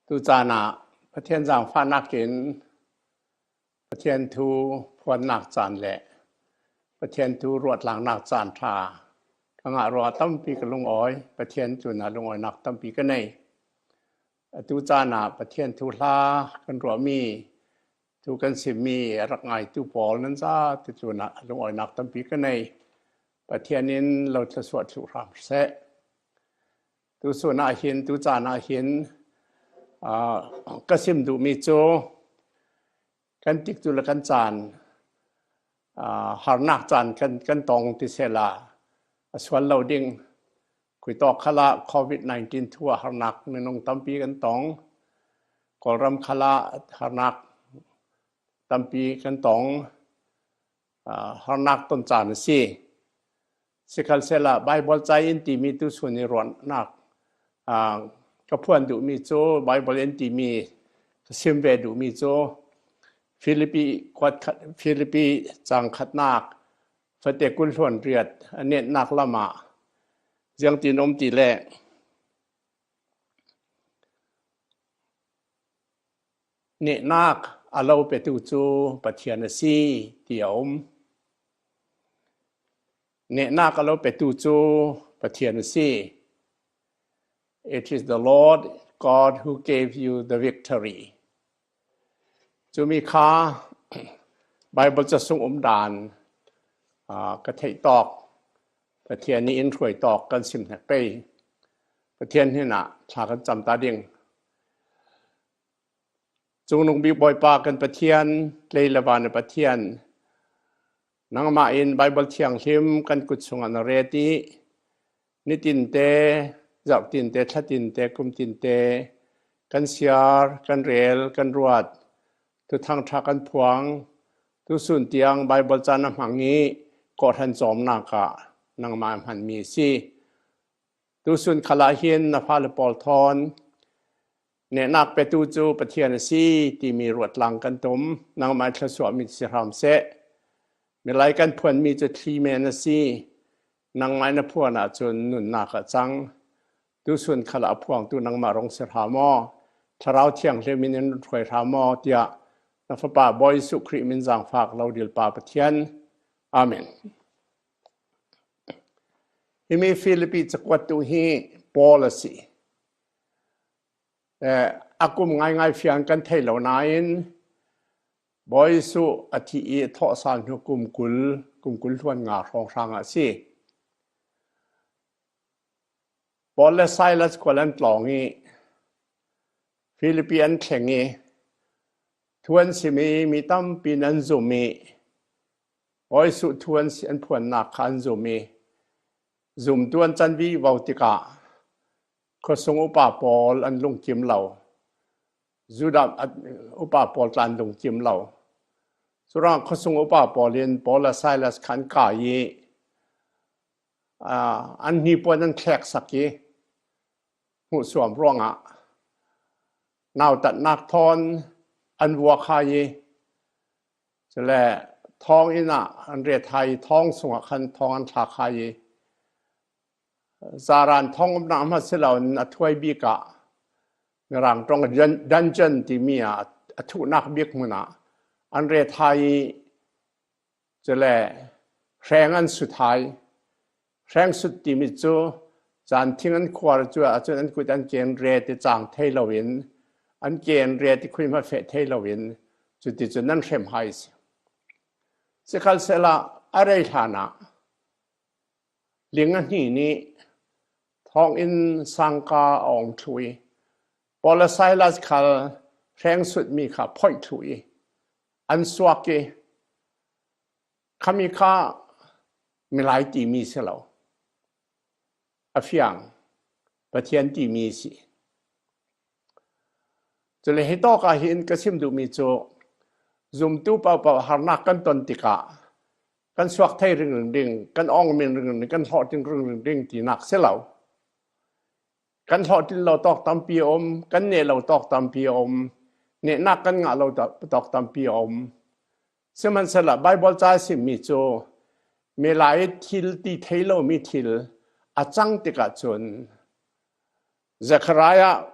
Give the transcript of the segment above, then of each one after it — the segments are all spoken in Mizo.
Tucaan ah Pathian zaangfahnak in Pathian thu phuannak caan le Pathian thu ruahtlangnak caan ṭha ka ngah ruangah tampi ka lungawi. Pathian cunah lungawinak tampi ka nei. Atu caan ah Pathian thu hla kan ruahmi, thu kan simmi a rak ngaitu pawl nan zate cunah lungawinak tampi ka nei. Pathian in lo thluachuah thluh hram seh. Tuchun ahhin, tucaan ahhin ka sim duhmi cu kan tikcu le kan caan harnak caan kan tong ti sehla a sual lo ding. Khuitawk khal ah COVID-19 thu ah harnak minung tampi kan tong. Kawlram khal ah harnak tampi kan tong. Harnak ton caan a si. Sikhalsehla Baibal ca in timi tuchun i ruahnak ka phuan duhmi cu Baibal in timi ka sim ve duhmi cu Filipi Filipi caang khatnak fate 28 a netnak lam ah ziangtin um ti le nehnak a lo petu cu Pathian a si ti a um. Nehnak a lo petu cu Pathian a si. It is the Lord God who gave you the victory. Cumi kha Bible ca sung um dan ka theih tawk Pathian nih in hruai tawk kan sim hnek pei. Pathian hin ah thla kan cam ta ding. Cungnung bik Bawipa kan Pathian, tlei le van Pathian, Nangmah in Baibal Thianghlim kan kut chungah na ret i nitin te, zarhtin te, thlatin te, kumtin te kan siar, kan rel, kan ruat. Tuthang ṭha kan phuang. Tusun tiang Baibal ca na hmang i kawhhran cawmnak ah nangmah hmanmi a si. Tusun khal ah hin na fale pawl thawn Nehnak petu cu Pathian a si timi ruatlang kan tum. Nangmah thluachuahmi si hram seh. Milai kan phuanmi cu thli men a si. Nangmah na phuan ahcun nunnak a cang. Tusun khal ah phuangtu nangmah rong si hram maw? Thlarau Thianghlim in in hruai hram maw? tiah na Fapa Bawi Jesuh Khrih min zaangfak lo dil Pa Pathian. Amen. Himi Filipi cakuat tu hi Paul a si. A kum ngaingai fiang kan thei lo nain Bawi Jesuh a thih i a thawhsal hnu kum 20, kum 25 hrawnghrang ah a si. Paul le Silas khual an tlawng i Filipi an thleng i thu an sim i mi tampi an zum i Bawi Jesuh thu an phuannak kha an zum i zumtu an can vivo tikah Khuasung upa pawl an lungkim lo. Judah upa pawl tla an lungkim lo. Curang khuasung upa pawl in Paul le Silas kha an kai i an hnipuan an thlek sak i hmuhsuam ruangah nautatnak thawn an vuak hai i cule thawnginn ah an ret hai i thawng chungah khan thawng an thlak hai i Zaran thong umnak hmanh si loin a thuai bik ah Mirang ṭong dungeon timi ah a thuhnak bik hmun ah an ret hai i cule hreng an sut hai. Hreng sut timi cu caan thing an khuar cu ahcun an kut an ken ret i caang thei loin an ken ret i khui hma feh thei loin cuticun an hrem hai si. Sikhalsehla a rei hlan ah Ling a hni nih thawnginn sangka a ong thlu i Paul le Silas khal hreng sutmi kha phoih thlu i an suak i khami kha milai timi si lo. A fiang. Pathian timi si. Cule hi tawk ah hin ka chim duhmi cu zumtu paohpaoh harnak kan ton tikah kan suak thei ringring ding, kan ong min ringring ding, kan hlawhtlin ringring ding tinak si lo. Kan hlawhtlin lo tawk tampi a um, kan neh lo tawk tampi a um, nehnak kan ngah lo tawk tampi a um. Sihmanhsehlaw Baibal ca simmi cu milai thil ti thei lomi thil a cang tikah cun. Zechariah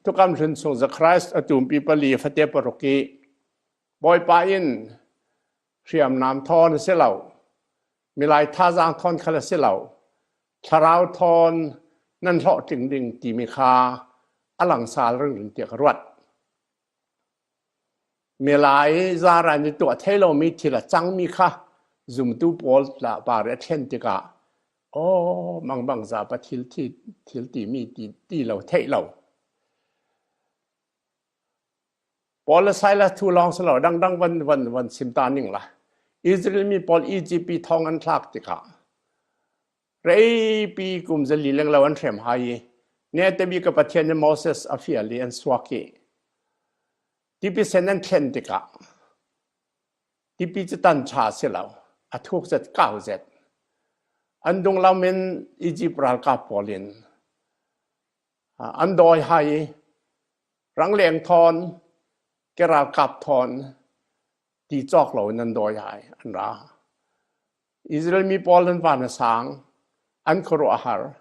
Thukam Hlun chung Zechariah a tumpi pali fate paruk i Bawipa in hriamnam thawn a si lo, milai thazaang thawn khal a si lo, thlarau thawn nan hlawhtling ding timi kha a langsal ringring tiah ka ruat. Milai zaran i tuah thei lomi thil a cangmi kha zumtu pawl pa ri a thlen tikah aw mangbang zapa thil thil timi ti, ti lo theih lo. Paul le Silas thu lawng si lo dangdang van van van sim ta ning la. Israel mi pawl Egypt thong an thlak tikah reipi kum zali leng lo an hrem hai i ne te bi ka Pathian nih Moses a fial i an suak i tipi sen an thlen tikah tipi cu tan cha si lo a thuk zet kau zet an dung lam in Egypt ralkap pawl in an dawi hai i rangleng thawn ke ralkap thawn ti cawk lo in an dawi hai an ra Israel mi pawl an van a sang, an khuaruah a har.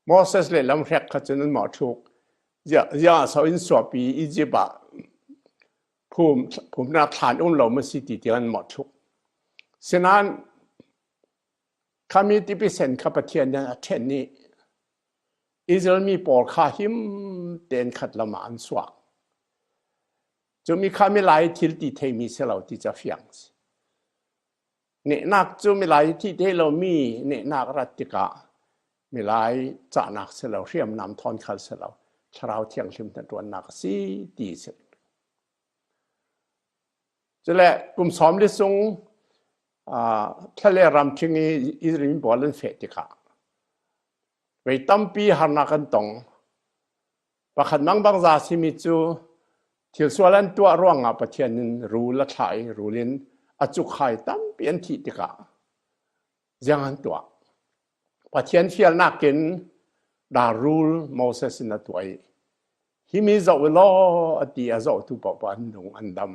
Moses le lamhrek kha cun an mah thluk. Ziah so in suapi Egypt ah phum phumnak thlan um lo ma si ti tiang an mah thluk. Sinan khami tipi sen kha Pathian nih a ṭhen i Israel mi pawl kha him tein khat lam ah an suak. Cu mi kha milai thil ti theimi si lo ti ca fiang si. Nehnak cu milai thi te lomi nehnak rat tikah milai cahnak si lo, hriamnam thawn khal si lo, thlarau thianghlim hnaṭuannak a si ti si. Cule kum sawm li sung thlale ram ṭhing i Israel pawl an feh tikah vei tampi harnak an tong. Pakhat mangbang za simi cu thil sual an tuah ruangah Pathian in rul a thlah i rul in a cukhai tampi an thih tikah ziang an tuah. Pathian fialnak in dar rul Moses in a tuah i hi mi zoh u law a ti a zohtu paohpaoh an nung an dam.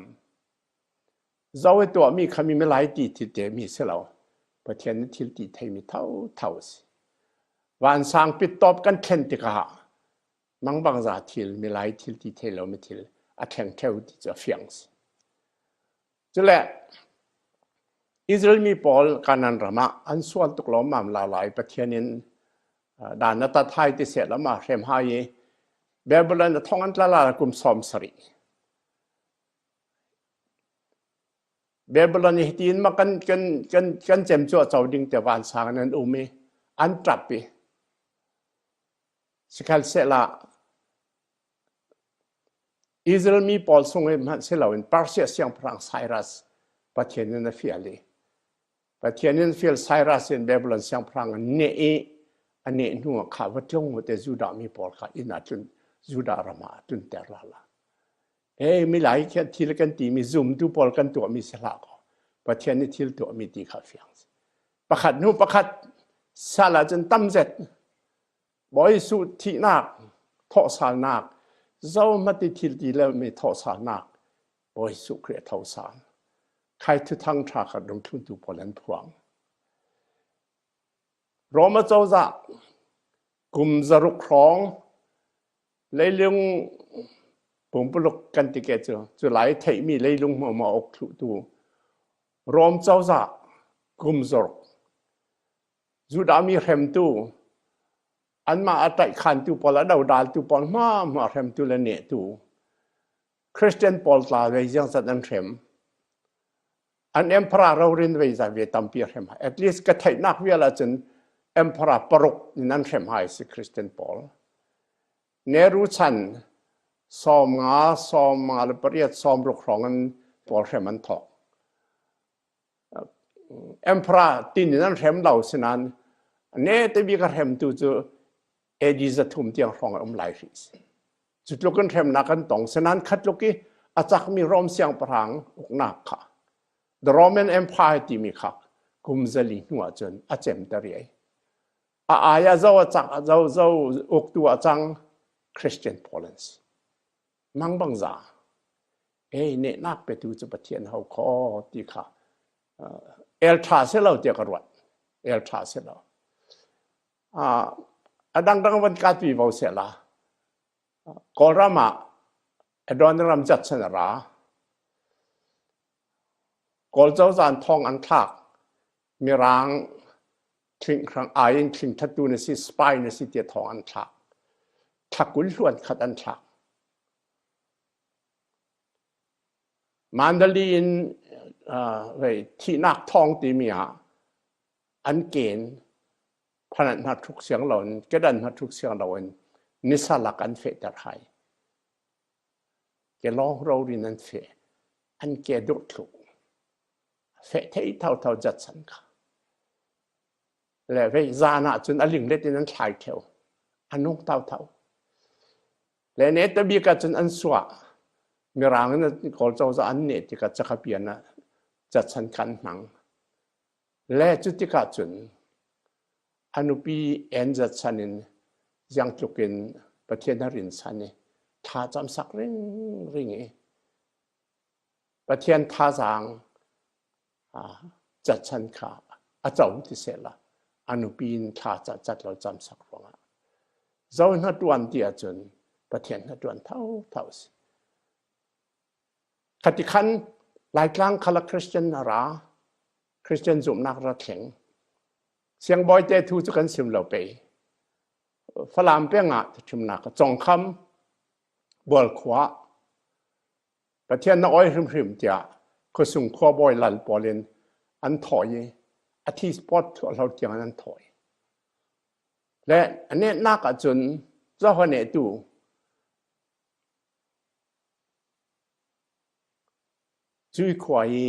Zoh i tuahmi kha mi milai ti thil te mi si lo. Pathian nih thil ti theimi thotho a si. Vansang pittawp kan thlen tikah mangbangza thil, milai thil ti thei lomi thil a thleng theo ti cu a fiang si. Cule Israel mi pawl Kanan ram ah an sual tuk lo mam la lai Pathian in dan na tat hai ti seh lama hrem hai i Babylon a thong an tla la kum 70. Babylon hi tiin ma kan kan kan kan cem cu a co ding te vansang in an um i an ṭap i sikhalsehla Israel mi pawl sung i hmanh si loin Persia siangpahrang Cyrus Pathian in a fial i Pathian in fial Cyrus in Babylon siangpahrang a neh i a neh hnu ah kha va tlung te Judah mi pawl kha inn ah tlun Judah ram ah a tlunter la la. Hey, milai khian thil kan timi zumtu pawl kan tuahmi si hlah kaw Pathian nih thil tuahmi ti kha fiang si. Pakhat hnu pakhat sal ahcun tam zet Bawi Jesuh thihnak thawhsalnak zohmati thil ti lomi thawhsalnak Bawi Jesuh Khrih a thosal. Khai thuthang ṭha kha dungthluntu pawl an phuang. Roma cozah kum 600 hrawng Leilung pumpuluk kan ti ke cu cu lai theihmi leilung hmuahhmuah uk thluhtu Rom cozah kum zork Judah mi hremtu anmah a tlaihkhantu pawl a dodaltu pawl hma hremtu le nehtu Christian pawl tla vei ziang zat an hrem an emperor rorin vei za ve tampi a hrem at least ka theihnak vial ahcun emperor paruk in an hrem hai si Christian pawl Nehru chan 50, 58, 60 hrawng in pawl hrem an thawk emperor tin in an hrem lo sinan ne te bik a hremtu cu AD 300 tiang hrawng a um lai hrih si cu tluk in hremnak an tong sinan khat tluk i a cakmi Rom siangpahrang uknak kha the Roman Empire timi kha kum 400 hnu ah cun a cem te riai a ai a zo a cak a zo zo uktu a cang Christian pawl an si mang bang za ei nehnak petu cu Pathian ho kho ti kha el tha se lo tiah ka ruat el tha se lo a dangdang van ka tui vo se la. Kawlram ah Adoniram Judson a ra. Kawl cozah thong an thlak. Mirang thling ai in thling thattu na si, spy na si tiah thong an thlak. Thla 20 hluan khat an thlak. Mandali in thihnak thong timi ah an ken phanat hna thluk siang loin kedan hna thluk siang loin nisa lak an fehter hai. Ke lawng rorin an feh. An ke dur thluk. Feh thei thau thau jat san kha. Le vei zan ah cun a linglet in an thlai theu. A nung thau thau. Le ne tabik ah cun an suah. Mirang in Kawl cozah an neh tikah cakhapian ah cachan kha an hmang. Le cu tikah cun a nupi en zat san in ziang tluk in Pathian a rin san i thla cam sak ring ring i Pathian thazaang cachan kha a co ti sehla a nupi in thla cat lo cam sak ruangah zo hna tuan ti ahcun Pathian hna tuan tho tho si. Khati khan Laitlang khala Christian na ra, Christian zumhnak ra thleng. Siangbawi te thu cu kan sim lo pei. Falam peng ah thumnak Congkham Bual khua Pathian na oi hrimhrim tiah khuasung khuabawi lal pawl in an thawi i a thi sport hlo tiang in an thawi. Le a nehnak ahcun zaho nehtu Cui khua i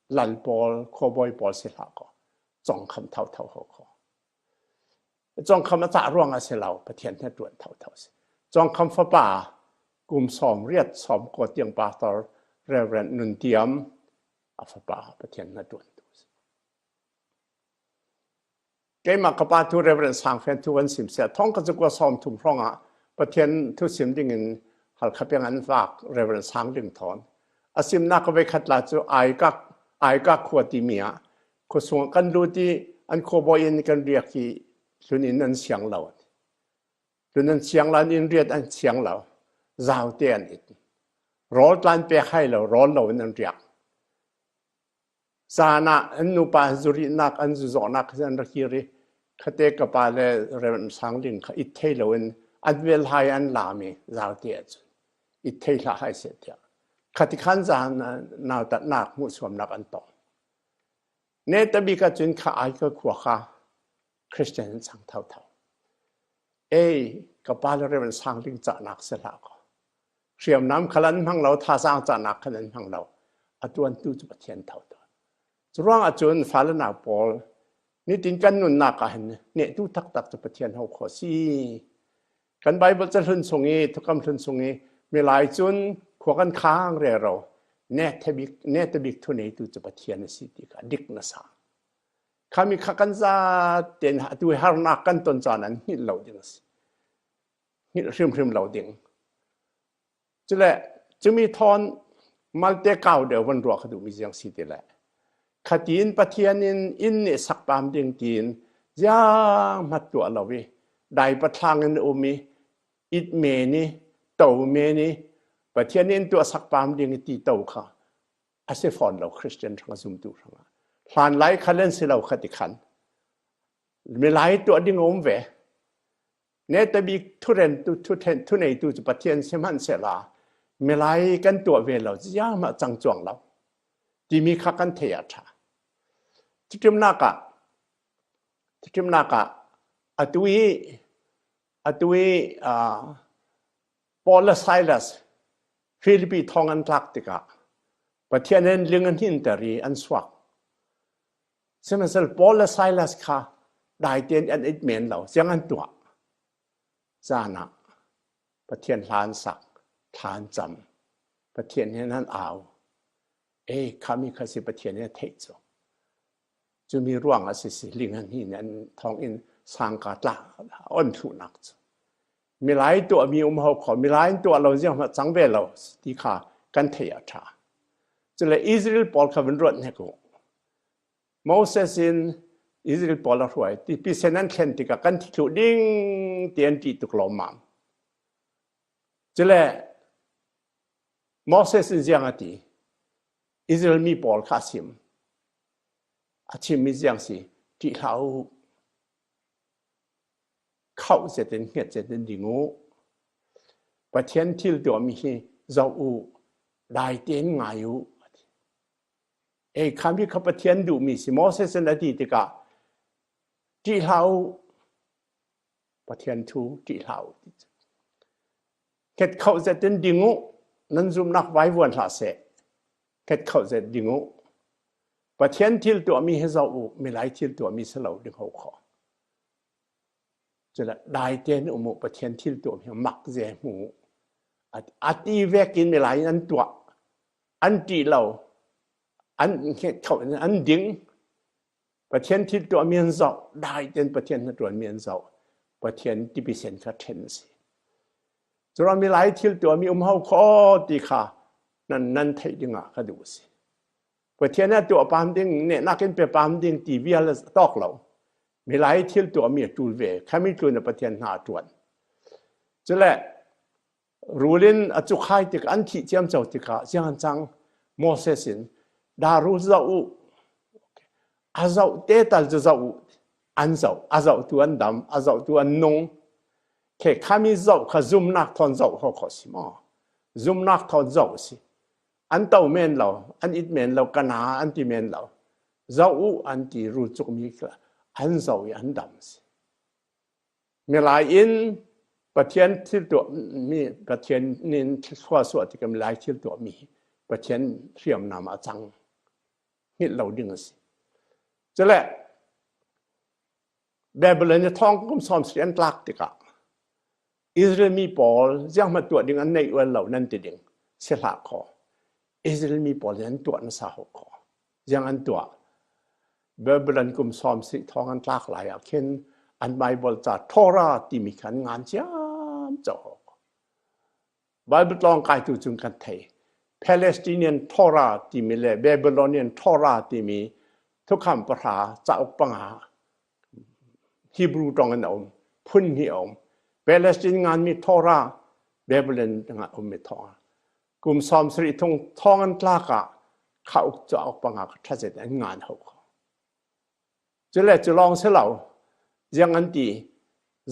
lal pawl khuabawi pawl si hlah kaw congkham thotho ho kho. Congkham a cah ruang ah si lo Pathian he ṭuan thotho si. Congkham fapa kum 80 90 tiang pastor Reverend Nun Tiam a fapa Pathian na ṭuan tu si. Keimah ka pa thu Reverend Sang Fen thu an sim sia thong ka cu 30 hrawng ah Pathian thu sim ding in Halkha peng an vak Reverend Sang Ling Thawn. A simnak ka voikhat la cu Aikak Aikak khua timi ah khuasung kan lut i an khuabawi in kan riak i tlun in an siang lo. Tlun an siang lo, an inn riat an siang lo. Zau te an it. Rawl tlan pek hai lo, rawl lo in an riak. Zan ah an nupa an zurihnak an zuzawhnak an rak kir i khate ka pa le Reverend Sang Ling kha it thei loin an vel hai an lam i zaute ahcun it thei hlah hai seh tiah khati khan zan nautatnak hmuhsuamnak an tong. Ne tabik ahcun kha ai ka khua kha Christian an chang thotho. Ei ka pa le Reverend Sang Ling cahnak si hlah kaw Hriamnam khal an hmang lo, thazaang cahnak khan an hmang lo. A tuantu cu Pathian tho tuah. Cu ruangah cun fale nau pawl nitin kan nunnak ah hin nehtu taktak cu Pathian ho kho si. Kan Bible cahlun chung i thukam hlun chung i milai cun khua kan khang rero ne thebik ne tebik thu neitu cu Pathian a si ti kha dik na sa. Khami kha kan za ten atu harnak kan ton caan an hngilh lo ding a si. Hngilh hrimhrim lo ding. Cule cumi thawn malte kau deuh van ruah kha duhmi ziang si ti le khatin Pathian in inn nih sak pam ding tiin ziang hmat tuah lo i dai pathlang in um i it men i to men i Pathian in tuah sak pam ding i ti to kha a si fawn lo Christian hrang zumtu hrangah hlan lai kha len si lo kha ti khan milai tuah ding um ve Netabik thurentu thuneitu cu Pathian sihmanhsehlaw milai kan tuah ve lo ziahmah cang cuang lo timi kha kan theih ah ṭha. Thiṭimnak ah thiṭimnak ah atu i atu i Paul le Silas Filipi thong an tlak tikah Pathian in ling an hinter i an suak. Sihmanhsehlaw Paul le Silas kha dai tein an it men lo, siang an tuah. Zan ah Pathian hla an sak, thla an cam. Pathian hin an au. Ei, khami kha si Pathian nih a theih cu. Cumi ruang ah sisi ling an hin an thong in sangka tla on thluhnak cu. Milai tuahmi um ho kho, milai tuah lo ziang hmah cang ve lo ti kha kan theih a ṭha. Cule Israel pawl kha van ruat hnek u. Moses in Israel pawl a hruai. Tipisen an thlen tikah kan thi thluh ding ti an ṭih tuk lawmmam. Cule Moses in ziang a ti. Israel mi pawl kha a chim. A chimmi ziang si, ṭih hlah u. Khauh zet in hnget zet in ding u. Pathian thil tuahmi hi zoh u, dai tein ngai u. Ei khami kha Pathian duhmi si Moses in a ti tikah ṭih hlah u, Pathian thu ṭih hlah u ti cu. Hnget khauh zet in ding u, nan zumhnak vaivuan hlah seh. Hnget khauh zet ding u. Pathian thil tuahmi hi zoh u, milai thil tuahmi si lo ding ho kho. Cule dai tein um u, Pathian thil tuahmi mak ze hmu u. A ti vek in milai in an tuah. An ṭih lo. An hnget khauh in an ding. Pathian thil tuahmi an zoh, dai tein Pathian hnaṭuanmi an zoh. Pathian tipisen kha ṭhen a si. Curuang milai thil tuahmi um ho kho ti kha nan nan theih dingah ka duh a si. Pathian a tuah pam ding, nehnak in pe pam ding ti vial a tawk lo. Milai thil tuahmi a ṭul ve. Khami tlun a Pathian hna a ṭuan. Cule Rul in a cukhai tik an thih ciamco tikah ziang an cang Moses in da rul zoh u a zoh te tal cu zoh u an zoh a zohtu an dam a zohtu an nung khe khami zoh kha zumnak thawn zoh kho kho si maw zumnak thawn zoh si an to men lo an it men lo kana an ti men lo zoh u an ti rul cukmi an zoh i an dam si Milai in Pathian thil tuahmi Pathian nin thlua suah tikah milai thil tuahmi hi Pathian hriamnam ah a cang. Hngilh lo ding a si. Cule Babylon i thong kum 70 an tlak tikah Israel mi pawl zianghmanh tuah ding an neih ual lo nan ti ding si hlah khaw. Israel mi pawl nih an tuah nasa ho khaw. Ziang an tuah? Babylon kum 70 thong an tlak lai ah khin an Bible ca Torah timi kha an ngan ciam co. Bible tlawng kaitu cun kan thei. Palestinian Torah timi le Babylonian Torah timi thukham pahra cauk panga Hebrew tong in a um phun hnih a um. Palestine nganmi Torah Babylon ummi Torah Kum 70 thung thong an tlak ah khauk cauk panga kha ṭhazet an ngan ho kho. Cule cu lawng si lo, ziang an ti,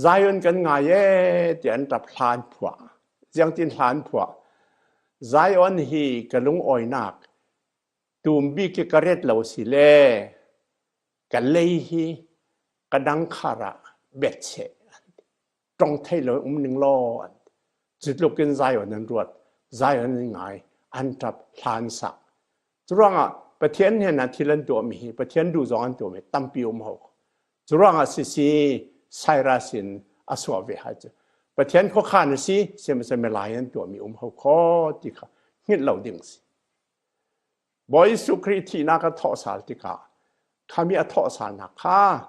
Zion kan ngai e ti an ṭap hla an phuah. Ziang tin hla an phuah. Zion hi ka lungawinak tum bik i ka ret lo si le ka lei hi ka dang khar ah bet seh an ti. Tong thei lo um ning law an ti. Cu tluk in Zion an ruat, Zion an ngai, an ṭap, hla an sak. Curuangah Pathian he na thil an tuahmi hi Pathian duh zong an tuahmi tampi um ho. Curuangah sisi Cyrus in a suah ve hai cu. Pathian khuakhan a si, sihmanhsehlaw milai an tuahmi um ho kho ti kha hngilh lo ding si. Bawi Jesuh Khrih thihnak a thawh sal tikah khami a thawh salnak kha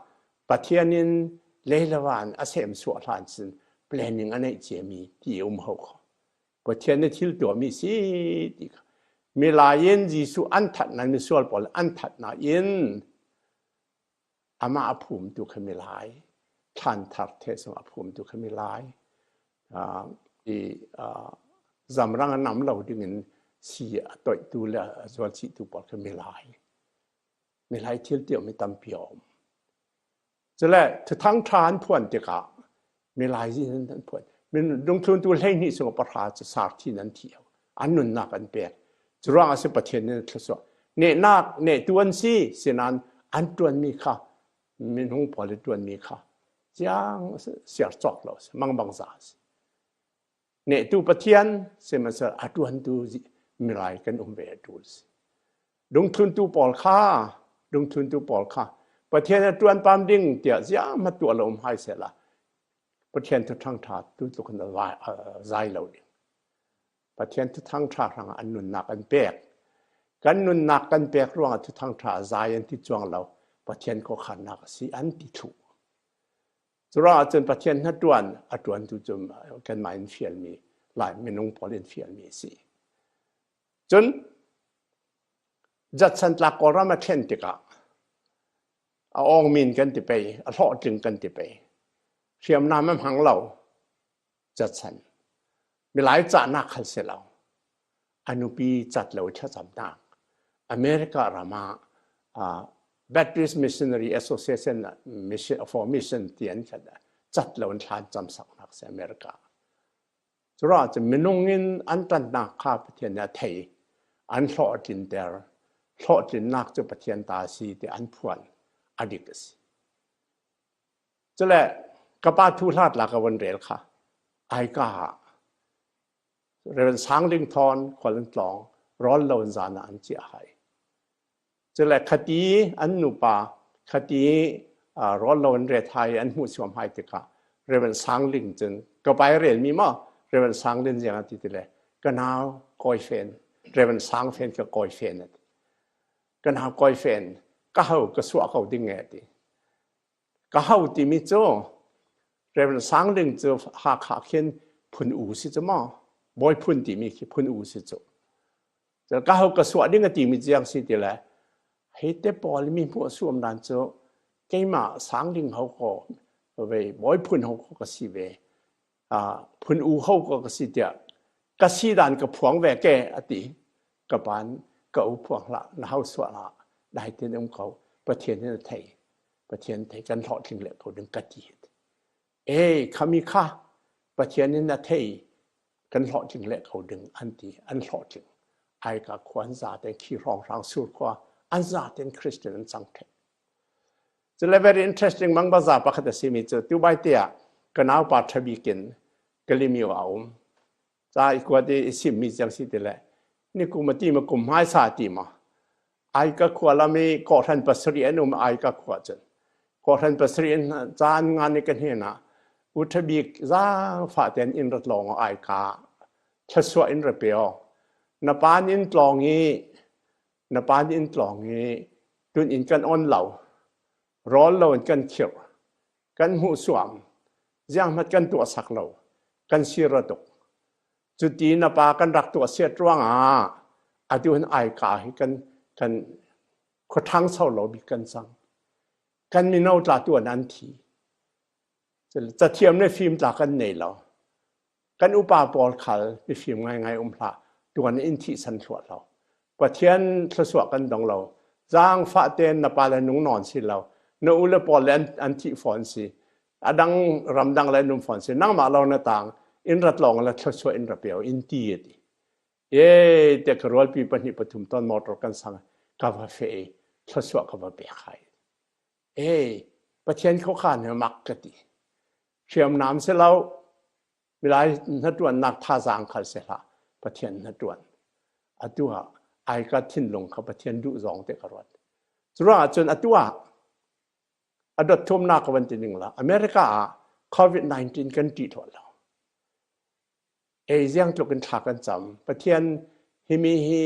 Pathian in leilawan a sem suah hlan sin planning a neih ciami ti um ho kho. Pathian nih thil tuahmi si ti kha. Milai in Jesuh an that na misual pawl an that na in amah a phumtu kha milai thlan thar the sung a phumtu kha milai i zamrang a nam lo ding in si a toihtu le a zualchihtu pawl kha milai milai thil tiahmi tampi a um. Cule thuthang ṭha an phuan tikah milai in an phuan. Lungthluntu 12 chung pahra cu sarthi in an thi an nunnak an pek. Cu ruangah si Pathian nih thluachuah nehnak nehtu an si sinain an ṭuanmi kha minung pawl i ṭuanmi kha ciang siar cawk lo si mangbang za si. Nehtu Pathian sihmanhsehlaw a ṭuantu milai kan um ve a ṭul si. Lungthluntu pawl kha lungthluntu pawl kha Pathian a ṭuan pam ding tiah ziahmanh tuah lo um hai sehla Pathian thuthang ṭha tu tluk in a zai lo ding. Pathian thuthang ṭha hrangah an nunnak an pek. Kan nunnak kan pek ruangah thuthang ṭha a zai an ti cuang lo. Pathian khuakhannak a si an ti thlu. Curuangah cun Pathian hnaṭuan a ṭuantu cu kanmah in fialmi Lai minung pawl in fialmi a si. Cun Judson tlak Kawlram a thlen tikah a awngmin kan ti pei, a hlawhtling kan ti pei. Hriamnam a hmang lo Judson. Milai cahnak khal si lo. A nupi cat lo thlacamnak. America ram ah Baptist Missionary Association Mission for Mission ti an khat cat lo in thlan cam saknak si America. Curuangah cun minung in an ṭannak kha Pathian nih a thei. An hlawh a tlinter. Hlawhtlinnak cu Pathian ta a si ti an phuan. A dik a si. Cule ka pa thu hlat la ka von rel kha ai ka ah Reverend Sang Ling Thawn khual an tlawng rawl lo in zan ah an chiah hai. Cule khati an nupa khati rawl lo an ret hai an hmuh suam hai tikah Reverend Sang Ling cun ka pai rel mi maw Reverend Sang Ling ziang ti ti le ka nau kawi fen Reverend Sang Fen ka kawi fen ati ka nau kawi fen ka ho ka suah ko ding e ti Ka ho timi cu Reverend Sang Ling cu Hakha khin phun u si cu maw? Bawi phun timi khi phun u si cu. Ka ho ka suah ding a timi ciang si ti le hei te pawl mi hmuh suam dan cu keimah Sang Ling ho ko ve bawi phun ho ko ka si ve phun u ho ko ka si tiah ka si dan ka phuang ve ke a ti ka pan ka u phuang hlah na hau suah hlah dai tin um ko Pathian hin a thei Pathian thei kan hlawhtling le ko ding ka ti e khami kha Pathian in a thei kan hlawhtling le ko ding an ti an hlawhtling ai ka khua an za te khi hrawng hrang sur khua an za ten Christian an cang the cu le very interesting mang baza pakhat a simi cu tu bai te ah ka nau pa thabikin Kalimio a um ca i kuat i simmi ciang si ti le ni kum a ti ma kum hmai sa ti ma ai ka khua lam i kawhhran pasarih an um ai ka khua cun kawhhran pasarih in caan ngan i ka hnen ah u thabik zaangfah ten in rat lawng ai ka thlasua in ra pe na pan in tlawng i na pan in tlawng i tun in kan on lo rawl lo in kan khirh kan hmuh suam zianghmat kan tuah sak lo kan sira tuk cuti na pa kan rak tuah siat ruangah atu hin ai ka hi kan kan khuathang so lo bik kan cang kan mino tla tuan an thi cathiam le fim tla kan nei lo Kan upa pawl khal mifim ngaingai um hlah, tuan in thih san thluah lo. Pathian thluachuah kan dong lo. Zaangfah tein na pa le nung nawn si lo. Na u le pawl le an, an thih fawn si. A dang ramdang le num fawn si. Nangmah lo na tang in rat lawng le thluachuah in ra peo in ti a ti. Ye te ka rualpi pahnih pathum ton motor kan sang ka va fe i thluachuah ka va pek hai. Ei, Pathian khuakhan he mak ka ti. Hriamnam si lo, milai hnaṭuannak thazaang khal si hlah, Pathian hnaṭuan. Atu ah ai ka thinlung kha Pathian duh zawng te ka ruat. Curuangah cun atu ah a dot thumnak ka van ti ning la America ah COVID-19 kan ṭih thawh lo. Ei ziang tluk in thla kan cam. Pathian himi hi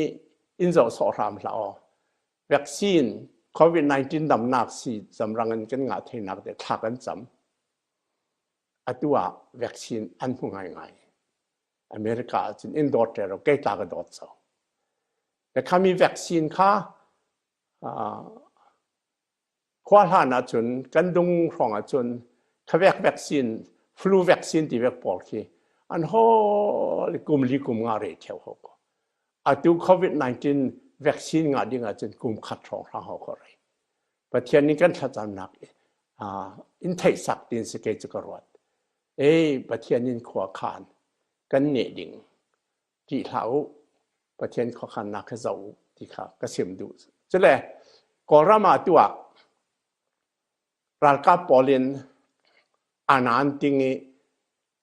in zoh sawh hram hlah aw. Vaccine COVID-19 damnak si zamrang in kan ngah theinak te thla kan cam. Atu ah vaccine an hmu ngaingai. America ahcun in dawt rero kei tla ka dawt so. Le khami vaccine kha khua hlan ahcun kan dung hrawng ahcun khavek vaccine flu vaccine ti vek pawl khi an hol kum li kum nga re theo ho ko atu covid-19 vaccine nga ding ahcun kum khat hrawng hrang ho ko rei Pathian nih kan thlacamnak in theihsak tin si kei cu ka ruat. Ei Pathian in khua khan kan neh ding ṭih hlah u Pathian khuakhannak kha zoh u ti kha ka sim duh. Cule Kawlram ah tu ah ralkap pawl in anan ting i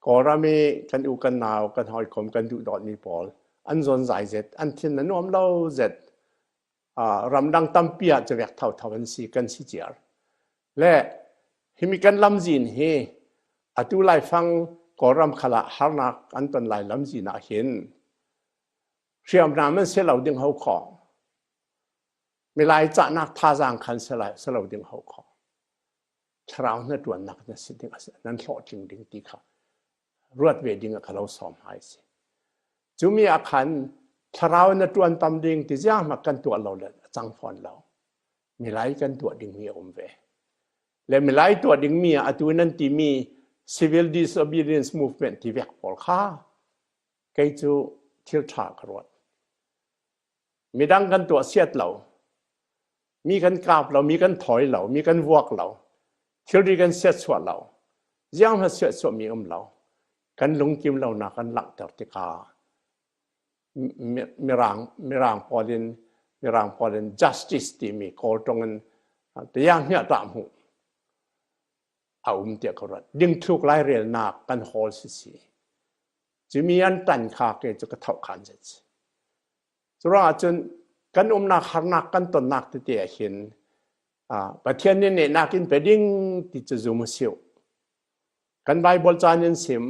Kawlram i kan u kan nau kan hawikom kan duhdawtmi pawl an zawn zai zet an thin a nuam lo zet ramdang tampi ah cawek thotho an si kan si ciar le himi kan lamzin hi atu laifang Kawlram khal ah harnak an ton lai lamzin ah hin hriamnam an si lo ding ho khawng milai cahnak thazaang khan si lo ding ho khawng thlarau na tuannak na si ding nan hlawhtling ding ti kha ruat ve ding ah ka lo sawm hai si cumi ah khan thlarau na tuan tam ding ti ziang ma kan tuah lo le cang fawn lo milai kan tuah ding mi a um ve le milai tuah ding mi ah atu nan ti mi civil disobedience movement ti vek pawl kha. Kei cu thil ṭha ka ruat. Midang kan tuah siat lo. Mi kan kap lo, mi kan thawi lo, mi kan vuak lo. Thilri kan siatsuah lo. Ziang hna siatsuah mi um lo. Kan lungkim lonak kan langhter tikah mirang mirang pawl in mirang pawl in justice timi kawl tong in tiang hmiah tah hmu a um tiah ka ruat. Dingthluk lairelnak kan hawl sisi. Cumi an tan kha ke cu ka thoh khan zet si. Curuang ahcun kan umnak harnak kan tonnak tete ah hin Pathian nih nehnak in pe ding ti cu zum usih. Kan Bible caan in sim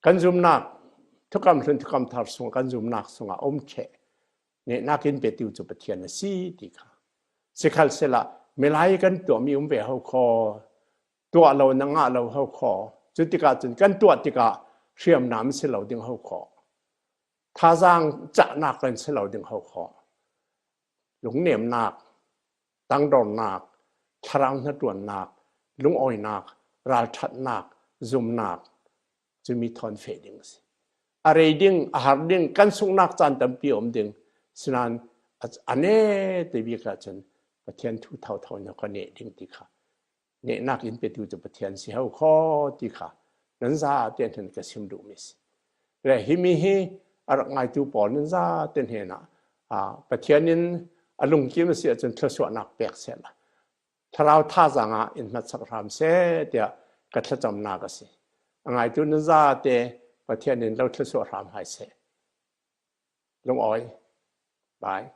kan zumnak thukam hlun thukam thar sung kan zumnak sungah um khe nehnak in petu cu Pathian a si ti kha sikhal sela milai kan tuahmi um ve ho kho tuah lo na ngah lo ho kho cu tikah cun kan tuah tikah hriamnam si lo ding ho kho thazaang cahnak kan si lo ding ho kho lungnemnak tangdornak thlarau hnatuannak lungawinak ralṭhatnak zumnak cu mi thawn feh ding a si. A rei ding, a har ding, kan sunghnak caan tampi um ding. Sinain a ne te bik ahcun Pathian thu thotho in ka neh ding ti kha nehnak in petu cu Pathian si ho kho ti kha nan za te hin ka sim duh mi si. Le hi mi hi a rak ngaitu pawl nan za te hnen ah Pathian in a lungkim a si ahcun thluachuahnak pek seh la. Thlarau thazaang ah in hmatsak hram seh tiah ka thlacamnak a si. A ngaitu na zate Pathian in lo thluachuah hram hai seh. Lungawi. Bye.